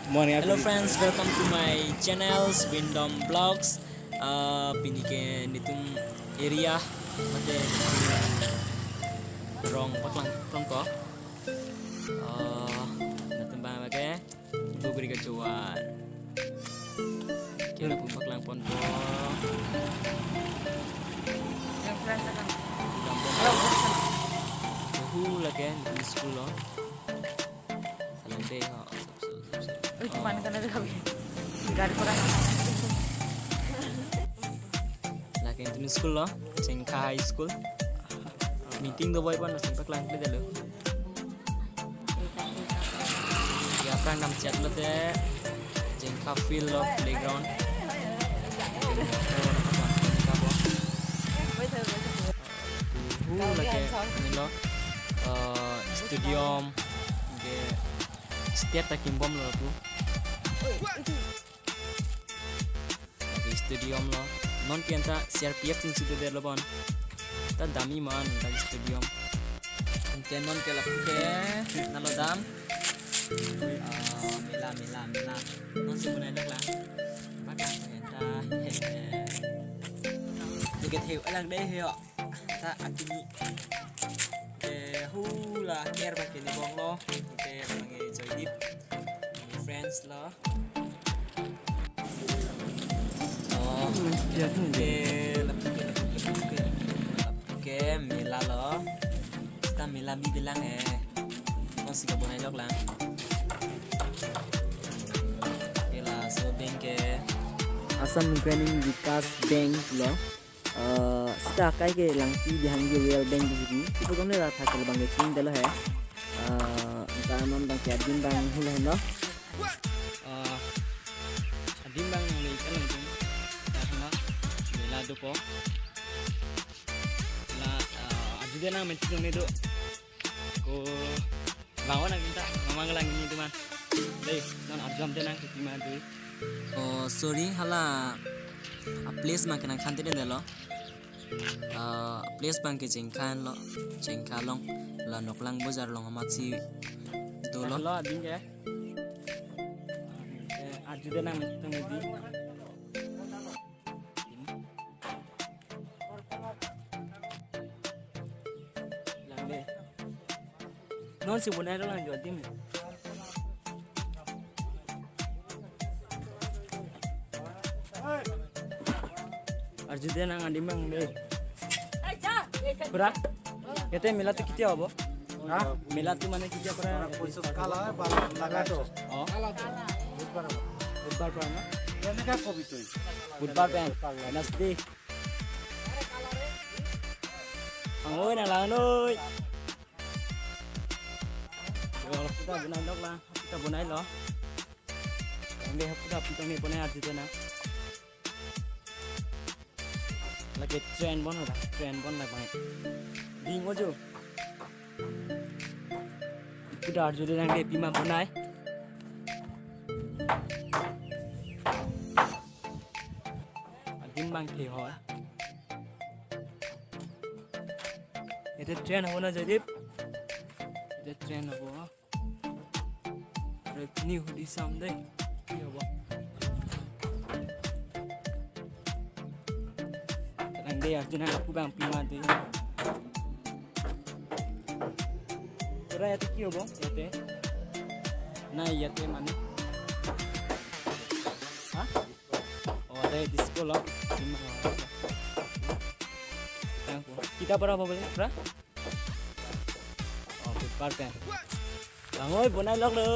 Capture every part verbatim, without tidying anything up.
Morning. Hello friends, welcome to my channel Windom Vlogs. Uh, pini ke netum area mate rong paklang pon ko. Uh, netum bang ke Bugri ke chuan. Kira pun paklang pon ko. Yang friends akan. Kampung. Hu lagi di school lo. Alang dei ho. Uy, kuman ka na rin kami. Gari ko na. Lake netum school lo, Chengkha High School. Meeting do boy pon, netum paklang pli dalo. Ya, aphrang nam chat lote, Chengkha field lo, playground. Hu lake, nilo, eh, stadium, ke state ta kimbom lo pu. Lake stadium lo. Non ke anta C R P F ning sudah der lo bon. Ta dami man lake stadium. Ante non ke lapu ke nalo dam. Ah, mela, mela, mela. Non si bonai lok la. Bakang anta. Tiket heu alang dei heu. Ta akini. Te hula care abang ke ne bong lo. Te abang ke Joydeep. Friends lo. Oh. Te lapu ke, lapu ke, lapu ke, lapu ke mela lo. Seta mela bi bilang eh. Kosika bonai lok lang. Ke laso bank ke Assam Gramin Vikas Bank lo. Eh, seta akai ke Langpi Dihangji Rural Bank di sini. Ipo kami rata ke abang ke ching dalo hai. Eh, anta non abang ke adim abang hula heno. Eh, adim abang nang le ikan lang tung. Karena mela dopo. La, eh, arju de nang mensi dong ne do. Ko bangon nang kita, mamang lang ini teman. Dei, non arju am de nang ke pima dei. Oh, sorry, hala a place abang ke nang khante dei lo. Ah, place abang ke Chengkha lo, Chengkha along, la Noklang Bazar along amatsi dolo. Lo, adim ke. Eh, arju de nang mensi dong ne di. Lang dei. Non si bonai lo lang jo adim. Arju de nang adim abang dei. Pura? Yate mela tu ketia hobo? Ha? Mela tu mane ketia pura? পঁচিশ কালা, বারো লাগা তো। Oh. বুধবার। বুধবার pura na? এনেকা কবি তুই। বুধবার pen. Wednesday. Ang oi, nang lang oi. Yo, kita bonai lok lang, kita bonai lo. Ang dei kita, kita ne bonai arju de nang. Lake train bon hoda, train bon la bang. Ding ojo. Kita arju de nang dei pima bonai. Adim abang ke ho. Yate train hobo na Joydeep? Yate train hobo. Are pini hudi sam dei. Ki hobo? Lang dei arju nang lapu abang pima dei. Pura yate ki hobo? Yate. Na yate mane. Ha? Oh, dei disco lo. Kita pura hobo pura? Oh, Budbar pen. Bang oi, bonai lok lo.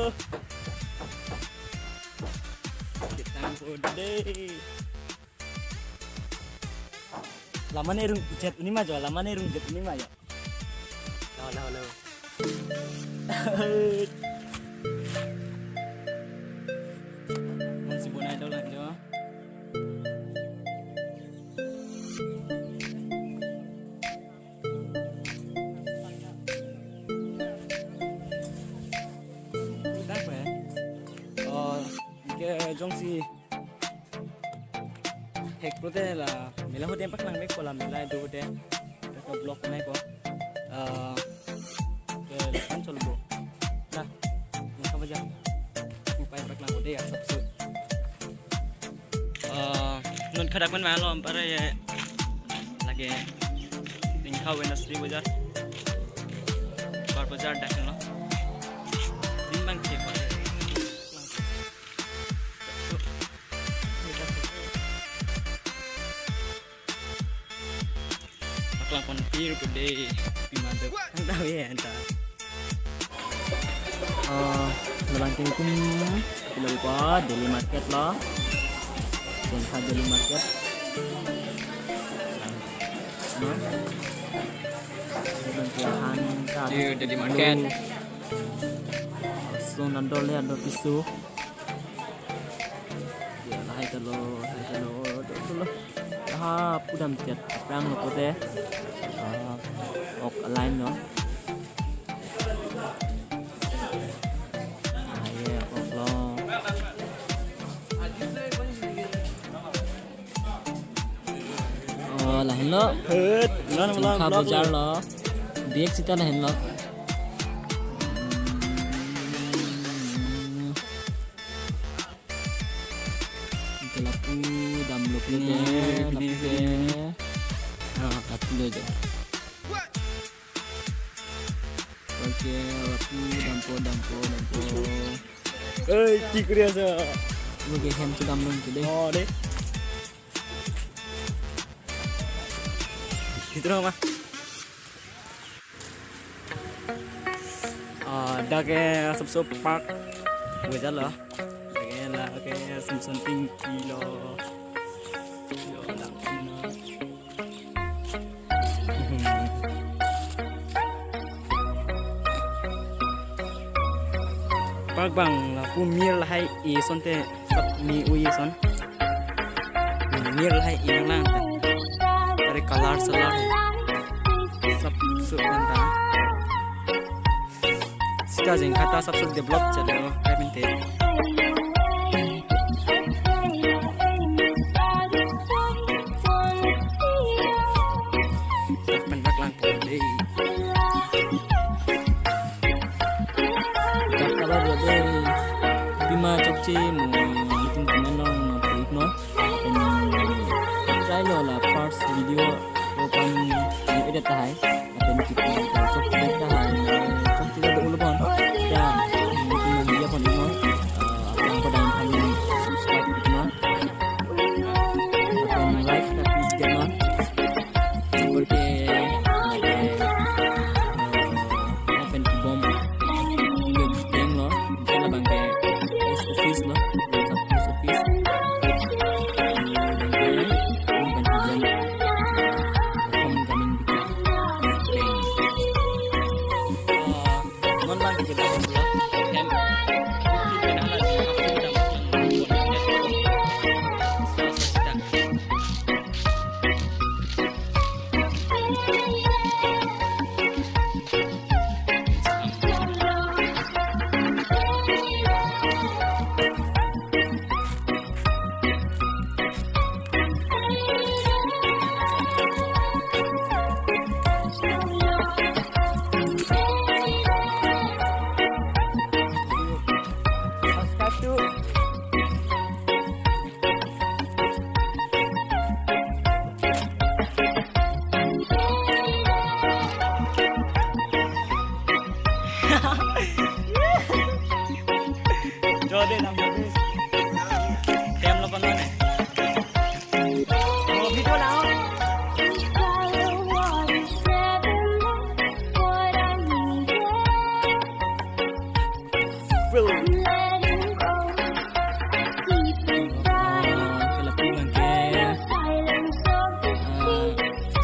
Kita pura dei. Lamane rung jet ni ma jo, lamane rung jet ni ma jo. Lo, lo, lo. Mon si bonai do lang jo. Dak pe. Oh, ke jongsi hek pulote la mela hote paklang mek ko, la mela do hote. Ka vlog nai ko. Ah, ke kan chol bo. Dah. Ini apa aja? Upai apa Nang udah ya, sabsu. Eh, non khadak man malo ampara ya lagi tingkau Wednesday bazar. Bar bazar dak lo. Din bang ke bazar. Paklang pon pir kude pima dek. Ang tahu ya anta. Eh, labang kengkung kilo pa daily market lo. Kengkha daily market. No? Labang kengkung ka. Iya, daily market. So nandor le ando pisu. Ya, lahai talo, lahai talo, talo, talo. Aha, pudam chet, aphrang lo pote. Ah, ok line lo. Ah, ye, ok lo. Oh, lahenlo. Hut, non, non, Kha vlog bazar lo. Biak sita lahenlo. Ke lapu damlo pine, pine, lapu pine, pine. Ah, lapu lo jo. Oke, lapu dampo, dampo, dampo. Ei, ki kuri asa? Oke, hem sedang nung today. Oh, deh. Gitu dong, Mas. Ah, dak ke sabsu park. Gue jalan. Dak ke la ke Samson Pinky lo. Yo, dak sana. Park bang lapu mir lahai e asonte sap mi u e ason. Mir lahai e nang lang. Dari color color. Sap sap nang ta. Sita jeng kata sap sap develop chalo. Hai pinte. Dak pen dak lang po dei. Dak kabar lo dei. Pima chokche mo itum temen long no prik no. Pen try lo la first video ko pan edit tahai. Lapen kipu chokche tahai. Chokche ta dolo bon. Ya, itum nang dia pon mo. Ah, aphrang ko dam kali subscribe gitu na. Lapen like ta please gitu na. Porque lagi, eh, lapen bom. Nge beng lo, nge labang ke post office lo, nge post office. Nge, nge beng bom. Homecoming bika. Beng. Eh, non bang ke beng lo. Hem. Oke, kenal lagi. Aku udah makan. Jode nang jode. Tem lo kono ne? Oh, video lang. Film. Ah, ke lapu bang ke. Ah,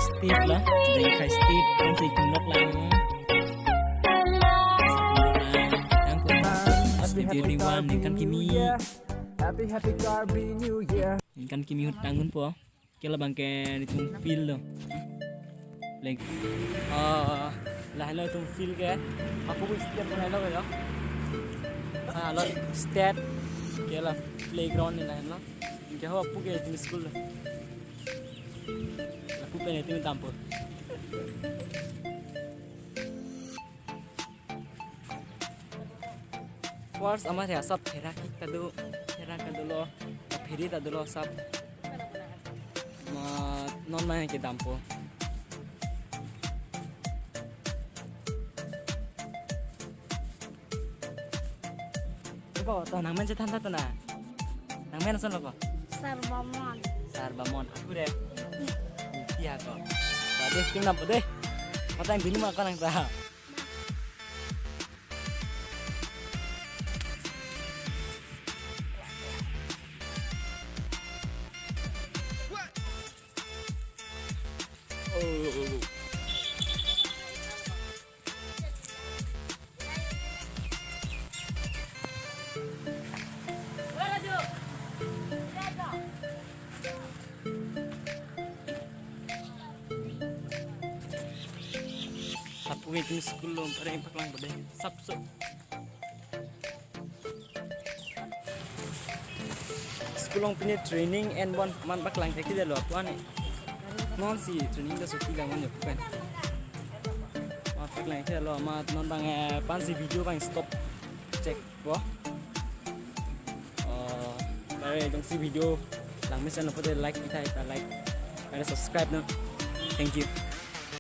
Steve la, jeng kai Steve, kan si kumlok lang. Tang ko ta, Steve Jody One, ningkan kimi. Happy, happy Karbi New Year. Ningkan kimi ahut tang unpo. Ke labang ke itum field lo. Like, ah, lahelo itum field ke. Aku bu step lahelo lo. Ah, lo step. Ke la playground ni lahelo. Ke ho apu ke itum school lo. Lapu pen itum dampo. First amat ya sab thera kik ta do, thera ta dolo, phiri ta dolo sab. Ma non na ke dampo. Ipo, to nangmen chethan ta na. Nangmen ason lo ko? Sarbamon. Sarbamon. Ako de. Iya ko. Tadi tim nampo de. Matang bini ma ko nang ta. Oh. Lapu ke school along pareng paklang bade. Sapso. School along pine training en bon man paklang ke kida lo apu ani. Non si training da suti lang man yo pen. Man paklang ke lo amat non bang, eh, pan si video bang stop check po. Oh, kare jongsi video langmesen lo pote like kita kita like. Kare subscribe no. Thank you.